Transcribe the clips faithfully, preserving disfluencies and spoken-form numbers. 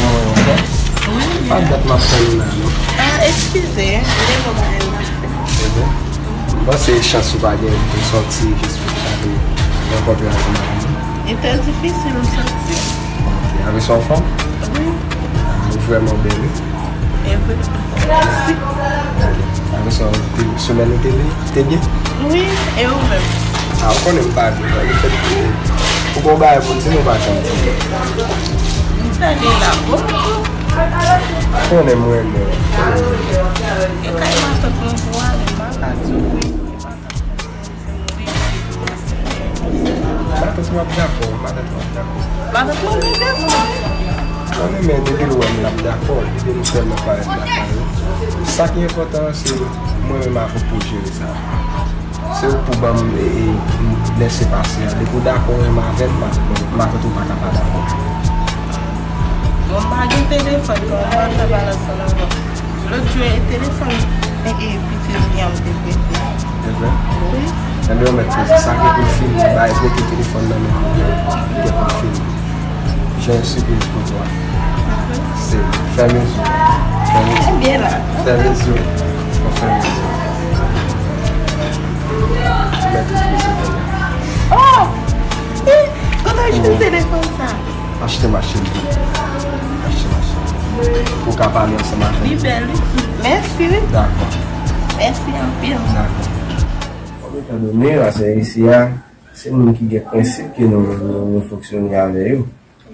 Mwen, ok? Wi. Pa dat m ap tann ou la, non. Ah, eskize, m te gon bagay m ap fè. Ebyen, m panse chans ou pa gen pou sòti jis pou sa vin rankontre ansanm avè m. Li te difisil m sòti. Ok, avè sa w fanm? Wi. Ah, ou vrèman bèl, wi. E vre. Mèsi. Avè sa, ou te, semèn ou te byen? Te byen? Wi, e ou menm? Ah, ou konnen m pa byen, men le fèt ke ou gon bagay pou di m, ou pa janm di m. M tande la, bon. Ou konnen m renmen w. E kay matant mwen pou ale, m pa ka di w wi. Matant mwen ap dakò, matant mwen ap dakò. Matant mwen ap dakò. Mwen renmen depi l wè m l ap dakò, depi m fè mwen parèt lakay ou. Sa ki enpòtan an, se mwen menm avè w pou jere sa. Se ou k pou ban m, e, e, lèsepase a. Depi w dakò renmen avè m, matant mwen, matant ou pa ka pa dakò. Bon, m pa gen telefòn, bon, m pa fè balans lan ankò. Lòt jou, e telefòn, e, e, pitit li an m te prete. Se vre? Wi. Ebyen, ou mèt fè sa. Sa gen pou l fini, bay, prete telefòn nan men ou, gen pou l fini. J'ai une surprise pour toi. Se, fèmen je w. Fèmen je w. Ebyen la. Fèmen je w. Fò fèmen je w. Ou mèt eksplize kounye a. Oh! Kote w jwenn telefòn sa? Achte machin pou ou. Achte machin. Pou w ka pale ansanm avè l. Li bèl, wi. Mèsi, wi. Dakò. Mèsi anpil. Dakò. Bon, etandone, paske isi a, se moun ki gen prensip ke nou, nou, nou fonksyone avè yo.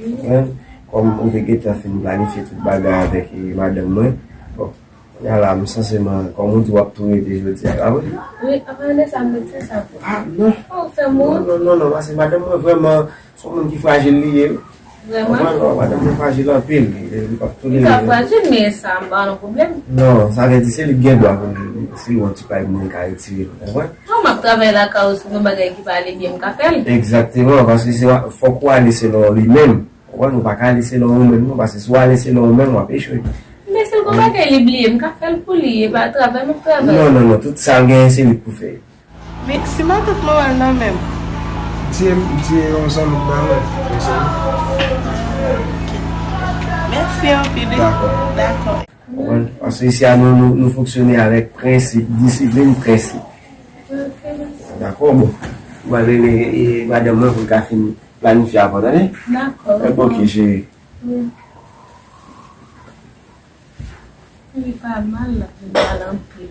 Konprann? Kòm ou te gentan fin planifye tout bagay avèk, eh, madanm mwen. Bon, kounye a la, m sanseman, kòm ou di, w ap tou rete jodi a, pa vre? Wi, apa de sa, m ret se sa pou. Ah, non. Oh, fè m wont. Non, non, non, non, paske madanm mwen vrèman, se yon moun ki frajil li ye, wi. Vrèman? Vrèman, madanm mwen frajil anpil. Li, li p ap tou li ye. Li ka frajil, men sa pa yon pwoblèm. Non, sa vle di se li ki gen dwa pou li. Si l wè yon ti pay mwen ka retire l, ou konprann? Non, m ap travay lakay ou, si gen bagay ki pa ale byen, m ka fè l. Egzakteman, paske se, fòk ou ale selon li menm. Ou konprann, ou pa ka ale selon ou menm, non, paske si w ale selon ou menm, w ap echwe. Men si l gen yon bagay li bliye, m ka fè l pou li, e pa travay m ap travay. Non, non, non, tout sa l genyen, se li k pou fè. Men si matant mwen wè l nan men m? Di, di yon zanmi ba mwen, yon zanmi. Mèsi anpil, wi. Dakò. Dakò. Konprann? Paske isi a nou, nou, nou fonksyone avèk prensip, disiplin, prensip. Dakò, bon. Mwen rele, eh, madanm mwen pou l ka fin planifye avè w, tande? Dakò. Eh, ok, cheri. Wi. Li pa mal, l ap vin mal anpil.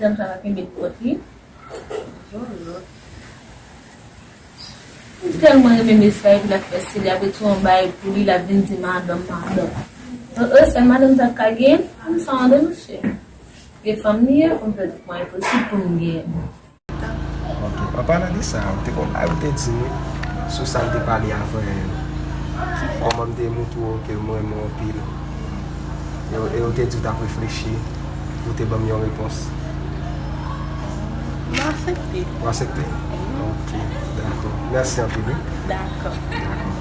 Janm sa pa kenbe pòt li. Jòlò. M tèlman renmen mesye a, epi l ap fè seri, apre tou yon bagay pou li, l ap vin di madanm, madanm. Euh, euh, sèl madanm sa k ka genyen, fanm sa an de mesye. E fanm li ye, fanm fè tout mwayen posib pou m genyen. Ok. An palan de sa, ou te gon bagay ou te di m wi, sou sa m te pale avè, kòman m te montre w ke m renmen w anpil. E, e ou te di w t ap reflechi, ou te ban m yon repons. M aksepte. Ou aksepte? Mhm. Ok, dakò. Mèsi anpil, wi. Dakò. Dakò.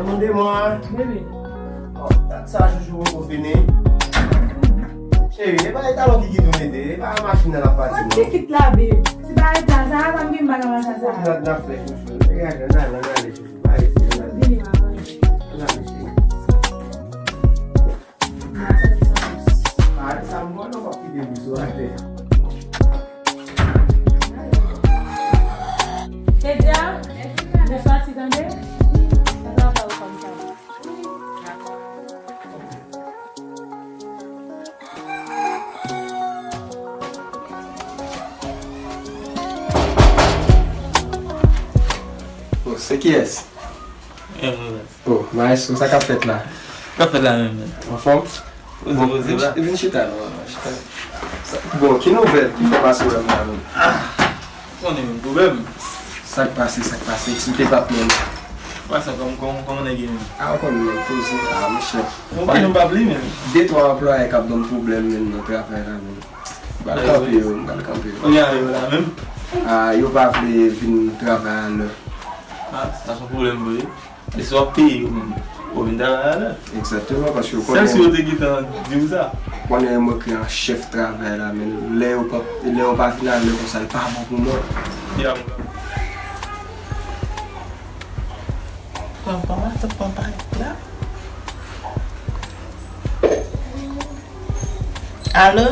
Maman de mwa. Bebe. Oh, dat sa joujou poko fini. Cheri, e pa e talon Kiki tou mete, e pa machin nan l ap pati non. Kiki t la bib. Ti bagay sa, sa pa m gen bagay sa sa. N ap, n ap fè chouchou. Degaje, n al, n ale chouchou. Pa rete, n ale. Vini, maman. N ale, cheri. Ah, sa ti san plis. Ah, sa m wè non, w ap kite bouch ou atè. Kedia, byen sòti tande. Sa travay ou kòm sa. Oh, se kiyès? Mwen menm. Oh, maestro, sa k ap fèt la? K ap fèt la menm, menm. Anfòm? Poze, bon, poze, vin, vin chita non, chita. Sa, bon, ki nouvèl ki fè pase wè m la menm? Ah, konnen menm pwoblèm. Sa k pase, sa k pase, eksplike patnè m. Pasan, kòm, kòm, kòman nèg ye menm? A, ou konn nèg poze, a, monchè. Ou pa janm pa pli menm. De twa anplwaye k ap ban m pwoblèm menm nan travay la menm. M pral kanpe yo, m pral kanpe yo. Kounye a yo la menm? A, yo pa vle vin travay alè. A, sa se yon pwoblèm vre. E si w ap peye yo menm, ou vin travay alè. Egzakteman, paske ou konnen. Sèl si yo te gentan di w sa. Ou konnen mwen ki an chèf travay la, men lè yo pa, lè yo pa vin alè konsa, li pa bon pou mwen. Ya, mwen. Bon, kòman sa pran parèt la? Alo?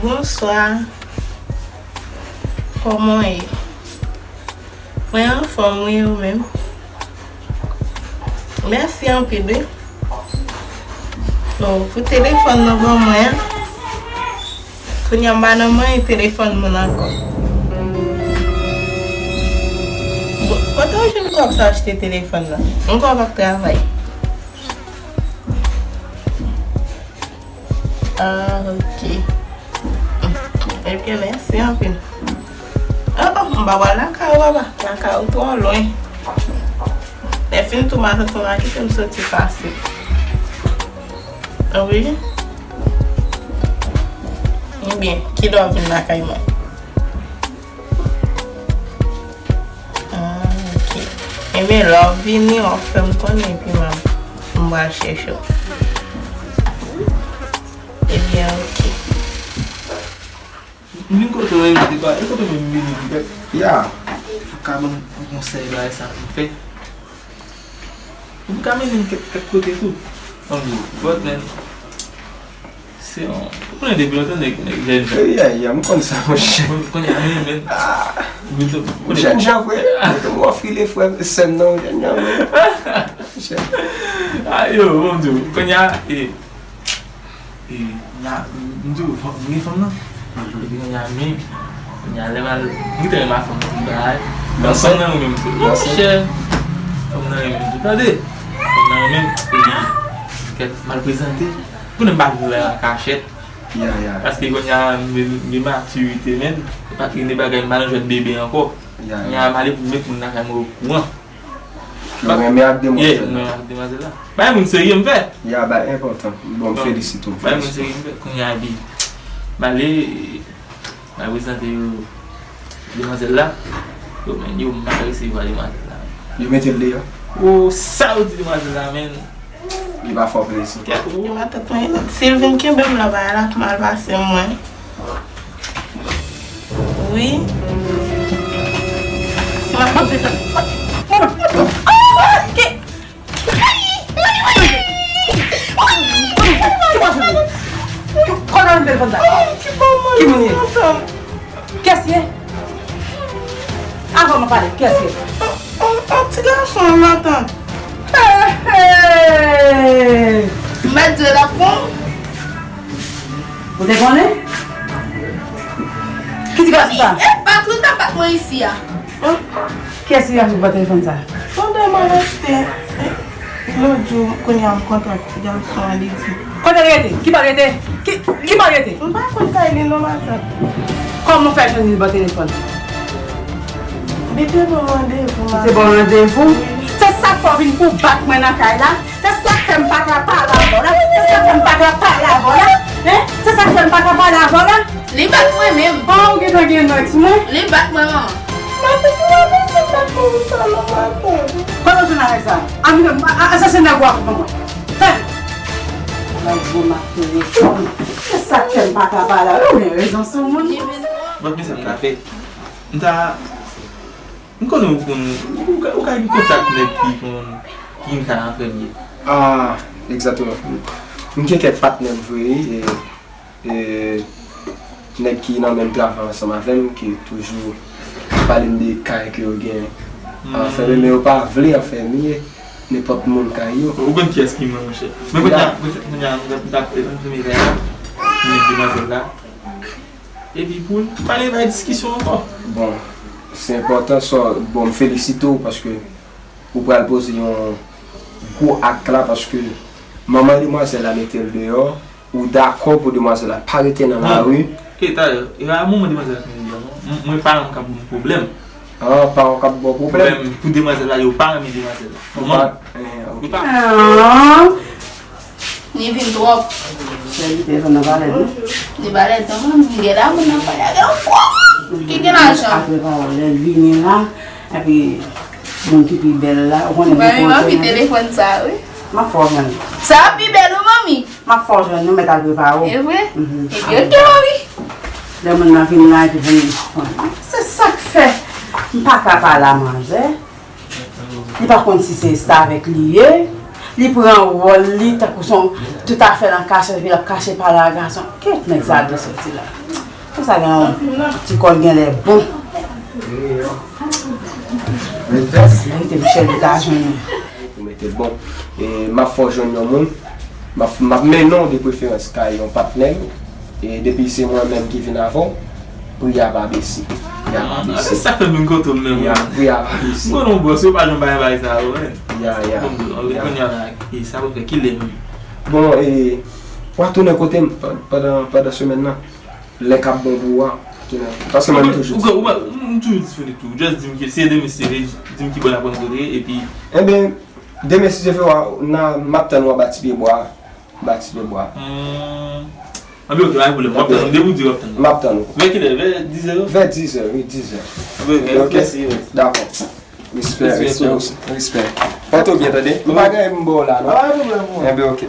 Bonswa. Kòman w ye? Mwen anfòm wi, ou menm? Mèsi anpil wi. Oh, pou telefòn nan ban mwen an. Kounye a m pa nan manyen telefòn moun ankò. Bon, kote w jwenn kòb sa achte telefòn nan? Yon kòb ap travay. Ah, ok. Ebyen, mèsi anpil. Oh, oh, m pa pral lakay ou, papa. Lakay ou twò lwen. Lè fin tou, matant mwen a kite m soti pase. Ah, wi. Ebyen, kilè w vin lakay mwen? Ah, ok. Ebyen, lè w vini, w ap fè m konnen, epi m ap, m pral chèche w. Ebyen, ok. M vin kote w, e pa, e kote w menm m vini, petèt? Ya. Ou ka ban m yon konsèy, bagay sa pou m fè? Ou ka mennen m kèk, kèk kote tou. Ann di, but man, se yon, ou konnen depi lontan nèg, nèg jèn jan. Ya, ya, m konn sa, monchè. Kounye a, men, men. Ah. Jèn jan, frè. M ofri le frè, sè m nan, jèn jan, frè. Monchè. Ayo, bon, m di w, kounye a, e, E, nya, m di w, fò m gen fanm nan. Epi kounye a, men, kounye a, lè m al, m gentan renmen fanm nan, tout bagay. Nan fanm nan renmen m tou. Non, monchè. Fanm nan renmen m tou. Tande. Fanm nan renmen m. Epi, kèt, m al prezante. Konnen m pa vle an kachèt. Ya, ya. Paske kounye a, m, m gen matirite, men. E pa gen de bagay, m pa nan jwèt bebe ankò. Ya, ya. Kounye a, m ale pou m met moun lakay mwen okouran. Ou renmen ak demwazèl la? Yeah, m renmen ak demwazèl la. Bagay moun serye m fè. Ya, bagay enpòtan. Bon, m felisite w, m felisite w. Bagay moun serye m fè. Kounye a, epi, m ale, m al prezante yo demwazèl la. Yo, men, yo mal resevwa demwazèl la. Yo mete l deyò? O, sa yo di demwazèl la, men. Li pa fè w plezi. Kèt, ou. Matant mwen, si l vin kenbe m la, bagay la ap mal pase mwen. Wi. Mwen ap mande sa. Ki kote w jwenn telefòn sa? Ki moun ye? Kiyès ye? Avan mwen pale, kiyès ye? Yon ti gason, matant. Hey, hey! M pa di w l ap pran. Ou te konnen? Ki ti gason sa? E bat ou t ap bat mwen isi a. Kiyès ki ap bat telefòn sa? Pandan m al achte, lòt jou, kounye a m kontre ak ti gason an, li di. Kote l rete? Ki bò l rete? Ki, ki bò l rete? M pa konn kay li non, matant. Kòman w fè jwenn li bò telefòn? Li te ban m randevou, matant. Li te ban w randevou? Wi. Se sa k fè w vin pou bat mwen nan kay la? Se sa k fè m pa ka pale avè w la? Se sa k fè m pa ka pale avè w la? Hein? Se sa k fè m pa ka pale avè w la? Li bat mwen menm. Ah, ou gentan gen nèg sou mwen? Li bat mwen, manman. Matant, ou pa bezwen bat mwen konsa non, matant. Kote w jwenn avèk sa? A, a, a, a, chache nèg ou a pou mwen. Fè! Nèg ou ma telefòn. Se sa k fè m pa ka pale avè w. Ou gen rezon sou moun. Bon, men sa m ta fè. M ta M konnen ou konn, ou ka, ou ka gen kontak nèg ki konn, ki gen kay an premye. Ah, egzakteman. M gen kèk patnè m vre, wi, e, e, nèg ki nan menm travay ansanm avè m, ki toujou pale m de kay ke yo gen an fèmen, men yo pa vle an fèmen nenpòt moun kay yo. Ou konn kiyès ki mwen, monchè. Men kounye a, kounye a, m t ap, m t ap, m t ap fèmen kay la, m met demwazèl la. Epi pou n pa gen bay diskisyon ankò. Bon, se enpòtan sa, bon, m felisite w paske ou pral poze yon gwo ak la paske manman demwazèl la mete l deyò, ou dakò pou demwazèl la pa rete nan lari. E talè, e pa manman demwazèl la ki mete l deyò non. M, mwen paran m ka ban m pwoblèm. Ah, paran k ap ba w pwoblèm. Pwoblèm pou demwazèl la, yo pa renmen demwazèl la. Ou pa, eh, ok. Ou pa. Ah. Li vin twòp. Lè li telefòn nan pa lè non. Li pa lè non, m gen la moun nan pale ak ankò. Ki gen lajan. Apre pawòl, lè l vini la, epi moun ki pi bèl la, ou konnen mwen kontan. Mwen anvi telefòn sa, wi. M ap fè w jwenn. Sa pi bèl, wi, manmi. M ap fè w jwenn, nou mèt al prepare w. E vre? Mhm. Epi, ok, manmi. Lè moun nan vin la, epi vin. Se sa k fè m pa ka pale a manzè. Li pa konn si se restavèk li ye. Li pran wòl li tankou se yon tout afè nan kachèt, epi l ap kache pale a gason. Kèt nèg sa dwe soti la. Pou sa gen yon ti kòl genlè bon. Merite Michel li ta jwenn li. Pou mete bon. E m ap fè w jwenn yon moun. M ap, m ap mennen w de preferans kay yon patnè m. E depi se mwen menm ki vin avè w, pri a pa bese. Pri a pa bese. Ah, se sa k fè m vin kote w menm. Ya, pri a pa bese. M konnen w bòs, yo pa janm bay bagay sa yo, men. Ya, ya. Bon, bon, ok, kounye a la, e sa pou fè ki lè menm? Bon, e, w a tounen kote m pa-, pandan, pandan semèn nan. Lè k ap bon pou ou a, tounen. Paske mwen toujou di. Ou, ou, ou, m toujou disponib tou. Just di m ke, se demen si Dye vle, di m ki bò n ap rankontre, epi. Ebyen, demen si Dye vle, w a, nan, m ap tann ou anba ti pye bwa a. Bati de bwa. Hmm. Anben, ok, pa gen pwoblèm. W ap tann, depi w di w ap tann. M ap tann ou. Vè kilè? Vè dizè? Vè dizè, wi, dizè. Anben, ok, ok, mèsi, mèsi. Dakò. Respè, respè, respè. Pòte w byen, tande. M pa gen m ba w la, non. Pa gen pwoblèm, non. Enben, ok.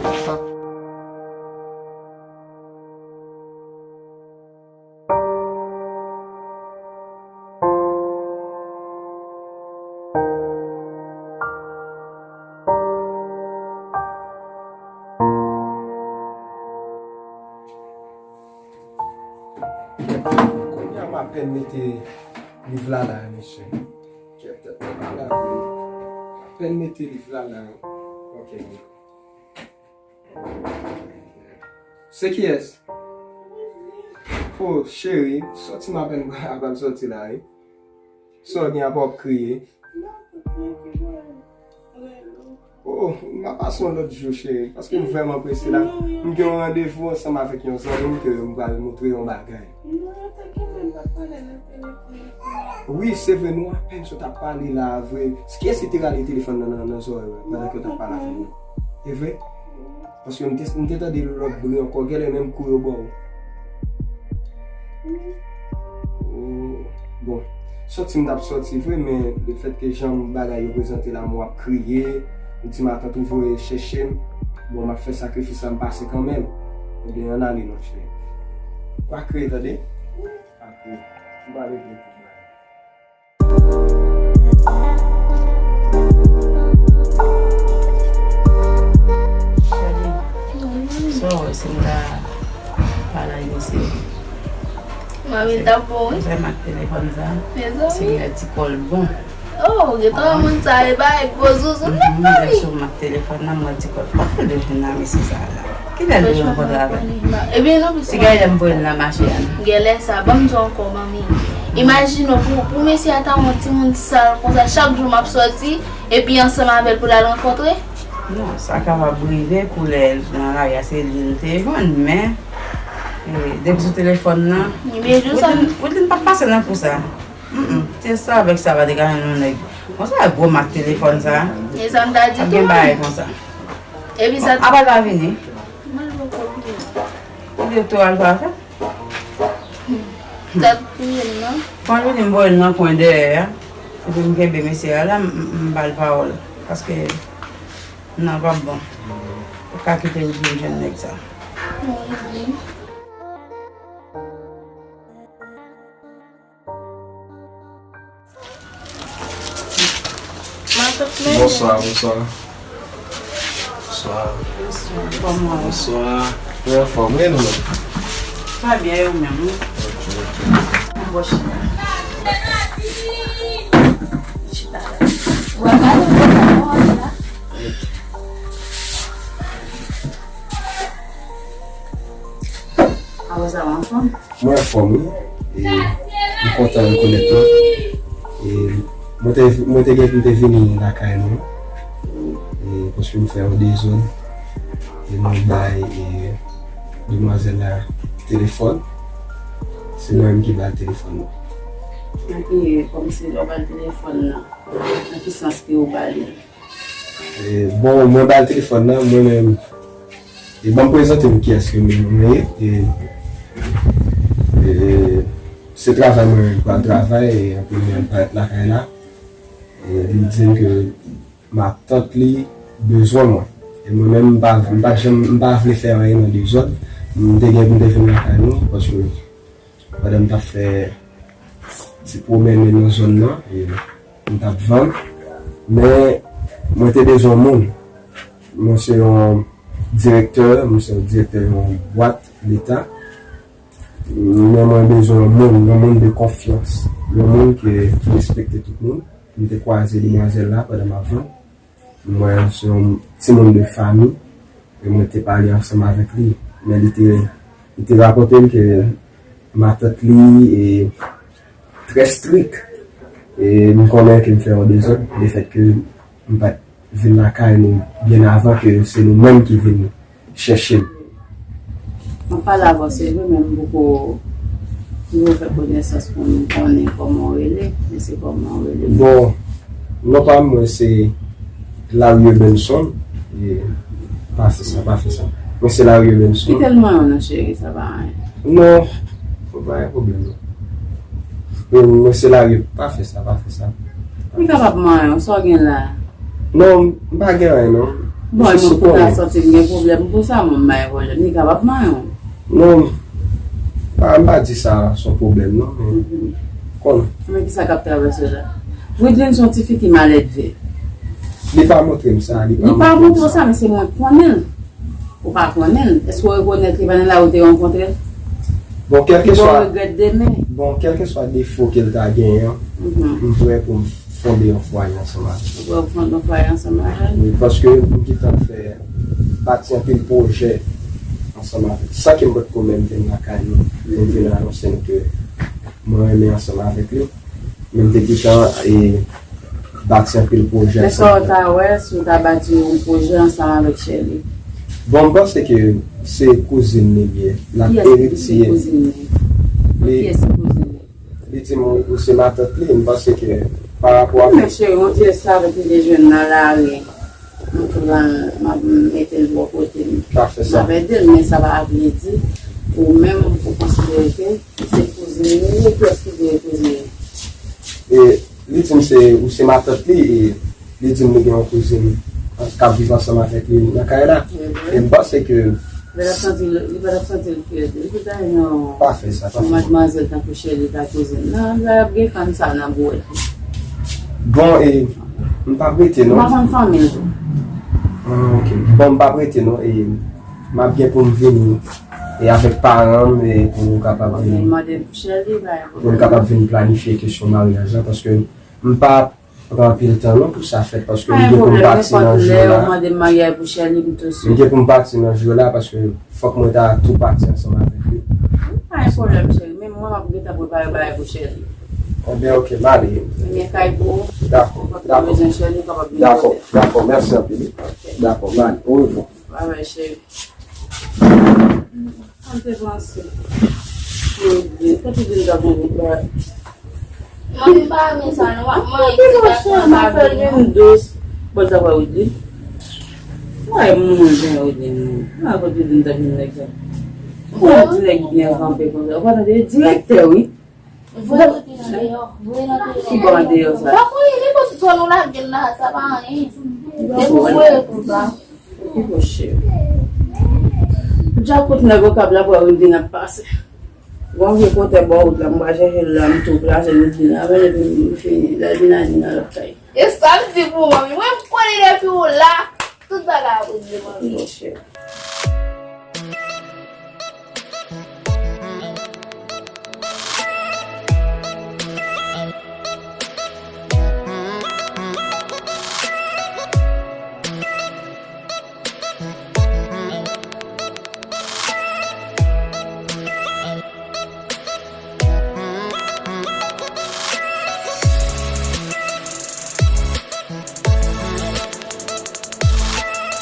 Kounye a m apèn mete liv la la, mesye. Kèt tèt mwen pa la vre. M apèn mete liv la la. Ok. Se kiyès? O, cheri, sòti m apèn pral sòti la, wi. Sa w gen apa w ap kriye? O, m a pase yon lòt jou, cheri, paske m vrèman prese la. M gen yon randevou ansanm avèk yon zanmi m ke m pral montre yon bagay. Wi, se vre, nou apèn sot ap pale la a vre. Kiyès ki te rale telefòn nan, nan, nan zòrèy ou pandan ke w t ap pale avè m nan? E vre? Paske m te, m te tande lòt bri ankò, genlè menm kou yo ba w. O, bon, sòti m t ap sòti vre, men lefètke jan bagay yo prezante la, m w ap kriye, m di matant ou voye chèche m, bon, m ap fè sakrifis la, m pase kanmenm. Ebyen, ann ale non, cheri. Pa kriye, tande? Pa kriye. M pa regle tout bagay. Cheri, sa w wè si m ta pale a mesye? Manmi, l t ap bon, wi. Sa m ak telefòn sa? Mezanmi. Se yon ti kòl bon. Oh, gen twa moun sa e bay gwo zouzoun nèt, manmi. Lè sou m ak telefòn nan, m wè ti kòl. Kote l jwenn nan mesye sa la? Kilè l rankontre avè l? Ebyen, non, si gade lè m voye l nan mache a. Genlè sa, ban m di w ankò, manmi. Imajine w, pou, pou mesye a ta yon timoun sal konsa, chak jou m ap sòti, epi ansanm avè l pou l al rankontre. Non, sa kapab rive pou lè l nan lari a, se li l te jwenn, men, e, depi sou telefòn nan, Woodline, Woodline pa t pase nan kou sa. Mm, mm. Se sa avèk sa pa te ka jwenn yon nèg. Bon, sa gwo mak telefòn sa. E sa m ta di tou, manmi. Ap gen bagay konsa. Epi sa. Apa l pa vini? Mwen poko vini. Ou di tou al pa fè? Sa t touye m, non? Fò l vini, m voye l nan kwen dèyè a. Epi m kenbe mesye a la, m, m, m ba l pawòl. Paske, non, p ap bon. Ou ka kite Woodline jwenn nèg sa. Non, Woodline. Matant Mèlè. Bonswa, bonswa. Bonswa. Bonswa, kòman w? Bonswa. Mwen anfòm, e nou menm? Sa byen, e ou menm, wi? Ok, ok. Anbòch la. Chita la. Ou ap gade ou la. Avan sa, w anfòm? Mwen anfòm, wi. E, m kontan rekonèt nou. E, mwen te, mwen te gen pou m te vini lakay nou. E, paske m fè yon dezòd. E, mwen bay, e, demwazèl la telefòn. Se mwen menm ki ba l telefòn nan. Nan ki, kòmsi lè w ba l telefòn nan, nan ki sans ke w ba li l? E, bon, mwen ba l telefòn nan, mwen menm. E ban m prezante m kiyès ke mwen ye. E, e, se travay mwen pral travay, e anpil mwen parèt lakay la. E li di m ke matant li bezwen mwen. E mwen menm, m pa, m pa t janm, m pa vle fè anyen nan dezòd. M te gen pou m te vin lakay nou, paske pandan m t ap fè ti pwomennen nan zòn nan, e m t ap vann. Men, mwen te bezwen moun. Mwen se yon direktè, mwen se yon direktè yon bwat leta. Men mwen bezwen yon moun, yon moun de konfyans. Yon moun ki, ki respekte tout moun. M te kwaze demwazèl la pandan m ap vann. Mwen se yon timoun de fanmi, e mwen te pale ansanm avèk li. Men li te, li te rapòte m ke matant li e trè strik. E m konnen ke m fè yon dezòd, lefèt ke m pa t vin lakay nou byen avan, ke se nou menm ki vin chèche m. Mwen pale avè w, se vre, men m poko rive fè konesans pou m konnen kòman w rele, men se kòman w rele. Bon, non pa m, mwen se Lario Benson. E, pa fè sa, pa fè sa. Mwen se Lario Benson. Kite l manyen w non, cheri, sa pa anyen. Non, pa gen pwoblèm, non. Mwen, mwen se Lario, pa fè sa, pa fè sa. Li kapab manyen w, sa w gen la? Non, m pa gen anyen, non. Bon, e mwen pou ta santi m gen pwoblèm pou sa, mwen m bay pwoblèm. Li kapab manyen w. Non, m pa, m pa di sa se yon pwoblèm, non, men konnen. Men kisa k ap travèse w la? Widline se yon tifi ki maledve. Li pa montre m sa, li pa montre m sa. Li pa montre w sa, men se mwen k konnen l. Ou pa konnen l. Èske w rekonèt li pa nan lari ou te rankontre l? Bon, kèlkeswa, ou regrèt demen. Bon, kèlkeswa defo ke l ta genyen, m prè pou m fonde yon fwaye ansanm avè l. Ou prè pou fonde yon fwaye ansanm avè l? Wi, paske m gentan fè pati anpil pwojè ansanm avè l. San ke m potko menm vin lakay nou, pou m vin anonse nou ke mwen renmen ansanm avèk li. Men m te gentan, e, bati anpil pwojè. Men sa w ta wè si w ta bati yon pwojè ansanm avèk Sherly? Bon, m panse ke se kouzin li ye. L ap eritiye. Kiyès ki kouzin li? Kiyès ki kouzin li? Li di m ou se matant li, m panse ke pa rapò a. Men cheri, yon ti restavèk li te jwenn nan lari. M pran, m ap mete l bò kote m. Pa fè sa. M ap ede l, men sa pa vle di ou menm ou konsidere ke se kouzin li ye, kiyès ki di l kouzin li? E li di m se, ou se matant li, e li di m li gen yon kouzin k ap viv ansanm avèk li nan kay la. E m panse ke Li pa t ap santi l, li pa t ap santi l fyè tou. Li te ta renmen yon, pa fè sa, pa fè sa, madmwazèl tankou Sherly ta kouzin. Nan la y ap gen fanm sa nan bouwèt li. Bon, e m p ap rete non. M pa konn fanmi l tou. Ah, ok. Bon, m p ap rete non. E m ap gen pou m vini, e avèk paran m, e pou nou kapab vin, pou nou kapab vin planifye kesyon maryaj la, paske m p ap pran anpil tan non pou sa fèt, paske m gen pou m pati nan jou la. M gen pou m pati nan jou la, paske fòk mwen ta tou pati ansanm avèk li. Pa gen pwoblèm, cheri. Menm mwen, m ap gentan prepare bagay pou Sherly. Enben, ok, m ale. M gen kay pou ou. Dakò, dakò. Dakò, dakò. Mèsi anpil. Ok. Dakò, m ale. Orevwa. Babay, cheri. An te panse. Kote Widline t ap vin ba? Mwen m pa renmen sa non, w ap manje ti gaz nan pa vin non. Bon, sa pa Widline. Mwen moun jan Widline non. A kote Widline t ap vin nèg sa. Bon, ti nèg byen kanpe konsa. Ou pa tande direktè wi. Voye Widline andeyò, voye l andeyò. Ki bò andeyò sa? Pa konnen nenpòt kote nou lage l la, sa pa anyen. Se pou voye konsa. Ki poche? Djakout nèg okap la pou Widline ap pase. Gon vye kotè bò wout la, m pral chèche l la, m tou plase Widline avè l, epi m fini. Lè l vin a di nan lòt kay. E sa m di pou ou, manmi. Mwen m konnen depi ou la, tout bagay ap regle, manmi. Ki poche?